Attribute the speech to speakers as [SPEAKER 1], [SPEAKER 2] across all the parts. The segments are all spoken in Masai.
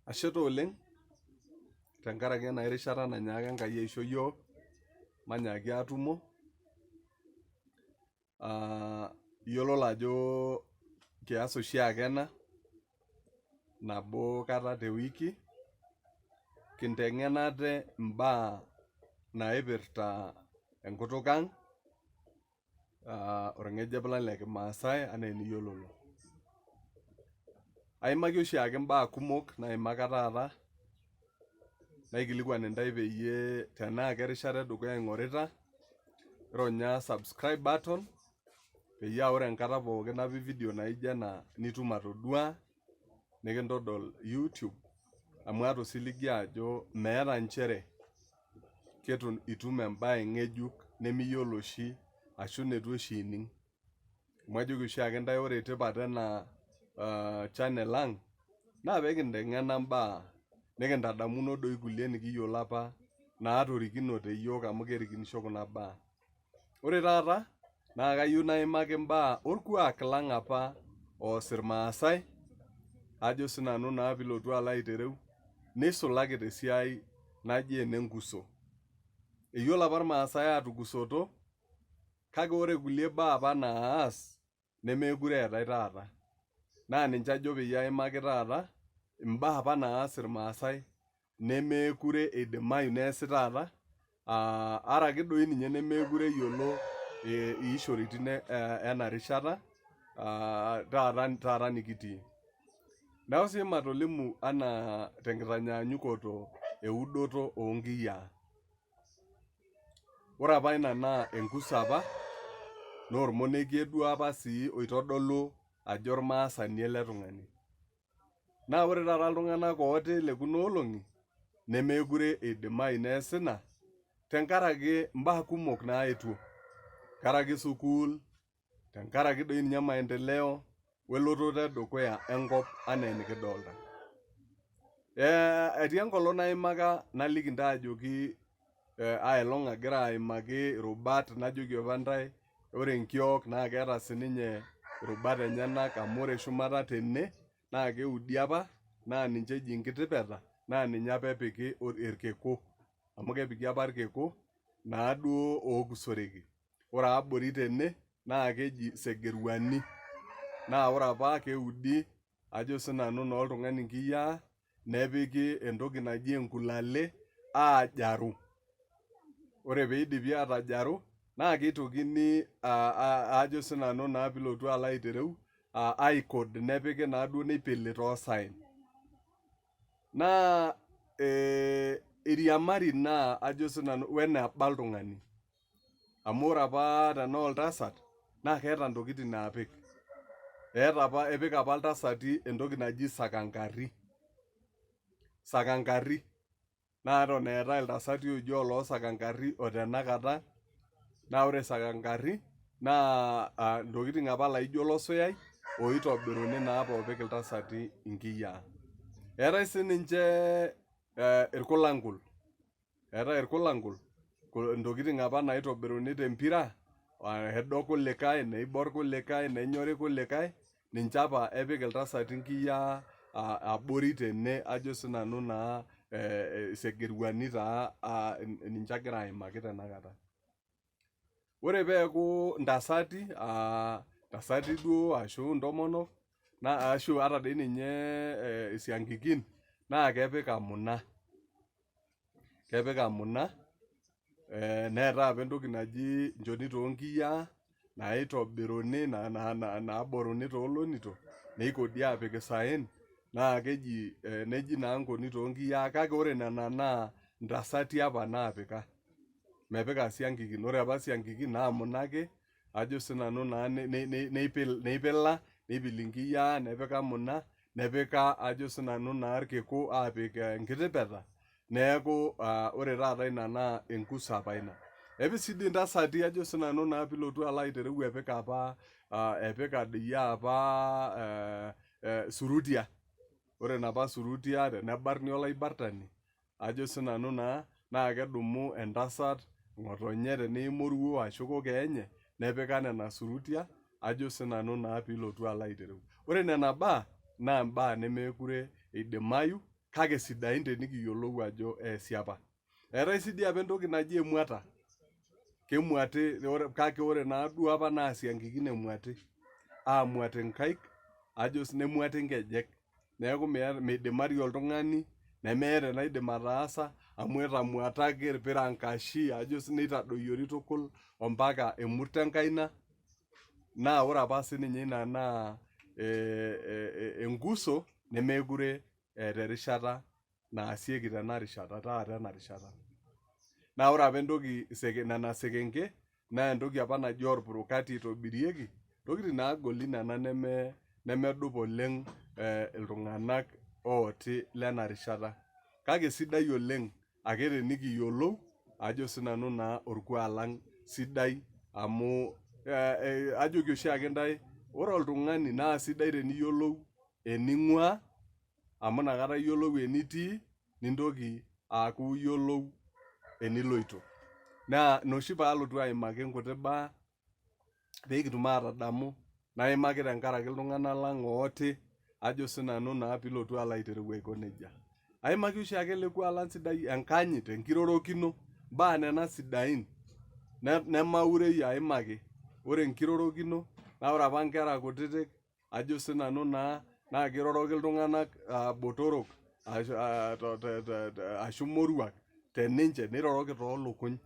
[SPEAKER 1] Ashe taa oleng tenkaraki ena rishata nanyaaka Enkai aisho iyiook manyaaki atumo. Iyiololo ajo kias oshiake ena nabo kata te wiki kinteng'en ate imbaa naipirta enkutuk ang' orng'ejep lang' le kimaasai enaa eniyiololo. Aimaki oshiake imbaa kumok naimaka taata naikilikuan intae peyie tenaa kerishata edukuya ing'orita ironya subscribe button peyie aa ore enkata pookin napik video naijo ena nitum atodua nikintodol YouTube amu aata osiligi ajo meeta nchere keitu itum embae ng'ejuk nemiyiolo oshi ashu neitu oshi ining. Amu ajoki oshiake intae ore tipat ena channel ang naa pee kinteng'ena imbaa nikintadamuno doi kulie nikiyiolo apa naatorikinote iyiook amu kerikinisho kuna baa. Ore taata naa kayieu naimaki imbaa olkuak lang apa oos ilmaasai ajo sii nanu naa piilotu alo aitereu neisulaki tesiai naji enenkuso. Eyiolo apa ilmaasai aatukusoto kake ore kulie baa apa naas nemeekure eetae taata. Naa ninche ajo peyie aimaki taata imbaa apa naas ilmaasai nemeekure eidimayu neesi taata araki doi ninye nemeekure eyiolo iishoritin ena rishata taata nikitii. Neeku sii matolimu anaa tenkitanyaanyukoto eudoto oo nkiyiaa. Ore apa ina naa enkuso apa naa ormonekie duo apa sii oitodolu ajo ormaasani ele tung'ani. Naa ore taata iltung'anak ooti le kuna olong'i nemeekure eidimayu neesi ina tenkaraki imbaa kumok naetuo. Tenkaraki sukuul, tenkaraki doi ninye maendeleo we lototo e dukuya enkop anaa enikidolta. Etii enkolong naimaka naliki intae ajoki aelong agira aimaki irubat najoki apa intae ore enkiok naa keeta sininye irubat enyenak amu ore shumata tene naa keudi apa naa ninche eji inkitipeta naa ninye apa epiki irkiku amu kepiki apa irkiku naaduo ookusoreki. Ore abori tene naa keji segeruani naa ore apa keudi ajo sii nanu naa oltung'ani inkiyiaa nepiki entoki naji enkulale aajaru. Ore peidipi aatajaru naa keitokini ajo sii nanu naa piilotu alo aitereu aikod nepiki naaduo neipili toosaen. Naa eiriamari ina ajo sii nanu weneba oltung'ani. Amu ore apa tenaa oltasat naa keeta ntokitin naapik. Eeta apa epik apa iltasati entoki naji sakankari, sakankari naa eton eetae iltasati ooji oloo sakankari o tenakata. Naa ore sakankari naa ntokitin apa laijo olosuyai oitobiruni naa apa oopik iltasati inkiyiaa. Eetae siininche irkulangul. Eetae irkulangul, intokitin apa naitobiruni te mpira, edo kulikae, neibor kulikae, nenyori kulikae, ninche apa epik iltasati inkiyiaa abori tene ajo sii nanu naa isegeruani taa ninche agira aimaki tenakata. Ore peeku intasati, intasati duo ashu intomonok ashu ata dii ninye isiankikin naa kepik amuna. Kepik amuna neetae apa entoki naji nchonito oo nkiyiaa naitobiruni naaboruni toolonito neikodi aapik isaen naa keji neji naa nkonito oo nkiyiaa kake ore nena naa ntasati apa naapika mepika isiankikin. Ore apa isiankikin naa amuna ake ajo sii nanu naa neipila neipili nkiyiaa nepika amuna nepika ajo sii nanu naa irkiku aapik enkitipeta neeku ore taata ina naa enkuso apa ina. Epik sii dii intasati ajo sii nanu naa piilotu alo aitereu epik apa epika dii apa surutia. Ore enapa surutia tenebarni olaibartani ajo sii nanu naa naa kedumu entasat ng'otonye tenaa emoruo ashu kokoo enye nepika nena surutia ajo sii nanu naa piilotu alo aitereu. Ore nena baa naa imbaa nemeekure eidimayu. kake sidain tenikiyiolou ajo eesi apa. Eetae sii dii apa entoki naji emuata, kemuati kake ore naaduo apa naa siankikin emuati, aamuat inkaik ajo sii nemuati inkejek. Neeku meidimari oltung'ani nemeeta enaidim ataasa amu etamuataki irpirankashi ajo sii neitadoyiori tukul ompaka emurto enkaina. Naa ore apa sininye ina naa enkuso nemeekure eeta erishata naasieki tena rishata taata ena rishata. Naa ore apa entoki nena sekenke naa entoki apa naji orpurukati eitobirieki, ntokitin naagoli nena nemedupa oleng iltung'anak ooti lena rishata. Kake sidai oleng ake tenikiyiolou ajo sinanu naa orkuak lang sidai amu ajoki oshiake intae ore oltung'ani naa sidai teniyiolou ening'uaa amu inakata iyiolou enitii nintoki aaku iyiolou eniloito. Naa ina oshi paalotu aimaki nkuti baa pee kitum atadamu naimaki tenkaraki iltung'anak lang ooti ajo sinanu naa piilotu alo aitereu aiko nejia. Aimaki oshiake ele kuak lang sidai enkanyit, enkirorokino, imbaa nena sidain nemaurei aimaki. Ore enkirorokino naa ore apa inkera kutitik ajo sinanu naa naa kiroroki iltung'anak aa botorok ashu moruak teninche niroroki toolukuny.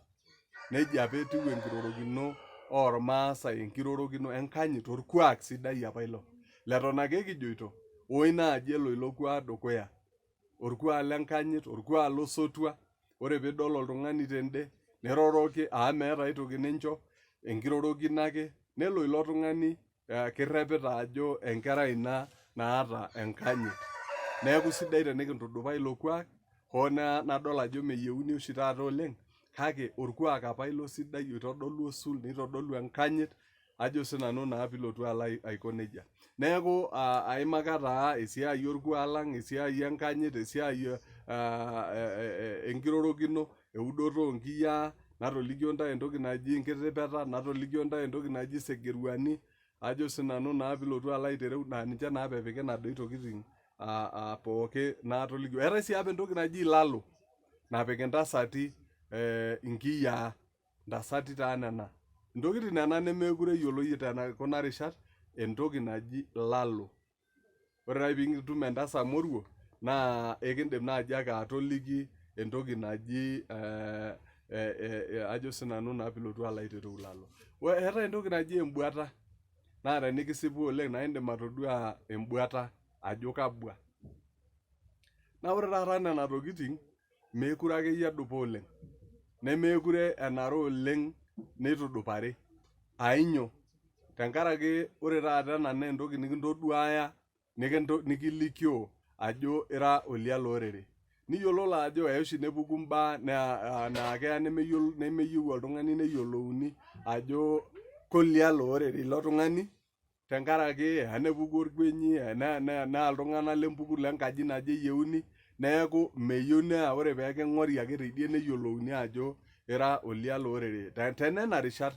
[SPEAKER 1] Nejia apa etiu enkirorokino ormaasai, enkirorokino enkanyit, orkuak sidai apa ilo leton ake kijoito woi naaji elo ilo kuak dukuya. Orkuak lenkanyit, orkuak losotua, ore piidol oltung'ani tende niroroki amu meeta aitoki nincho, enkirorokino ake nelo ilo tung'ani kirrepita ajo enkerai ina naata enkanyit. Neeku sidai tenikintudupaa ilo kuak hoo nadol ajo meyieuni oshi taata oleng kake orkuak apa ilo sidai oitodolu osul nitodolu enkanyit ajo sinanu naa piilotu alo aiko nejia. Neeku aimaka taa esiai orkuak lang, esiai enkanyit, esiai enkirorokino, eudoto oo nkiyiaa, natolikio intae entoki naji enkitipeta, natolikio intae entoki naji isekeruani, ajo sinanu naa piilotu alo aitereu naa ninche naa apa epiki inaduo tokitin pooki natolikio. Eetae sii apa entoki naji ilalo napik intasati inkiyiaa, intasati taa nena. Intokitin nena nemekure eyioloi tena kuna rishat entoki naji lalo. Ore naaji piitum entasat moruo naa ekindim naaji ake atoliki entoki naji ajo sinanu naa piilotu alo aitereu lalo. Eetae entoki naji embuata naa tenikisipu oleng naa indim atodua embuata ajo kabwa. Naa ore taata nena tokitin meekure akeyie edupa oleng, nemeekure enare oleng neitudupari ainyo? Tenkaraki ore taata ena naa entoki nikintoduaya nikilikio ajo ira olialo orere. Niyiololo ajo eya oshi nepuku imbaa naa keya nemeyieu oltung'ani neyiolouni ajo kolialo orere ilo tung'ani tenkaraki eya nepuku orkwenyi naa iltung'anak lenkaji naje eyieuni neeku meyieu naa ore pee king'ori ake teidie neyiolouni ajo ira olialo orere tenena rishat.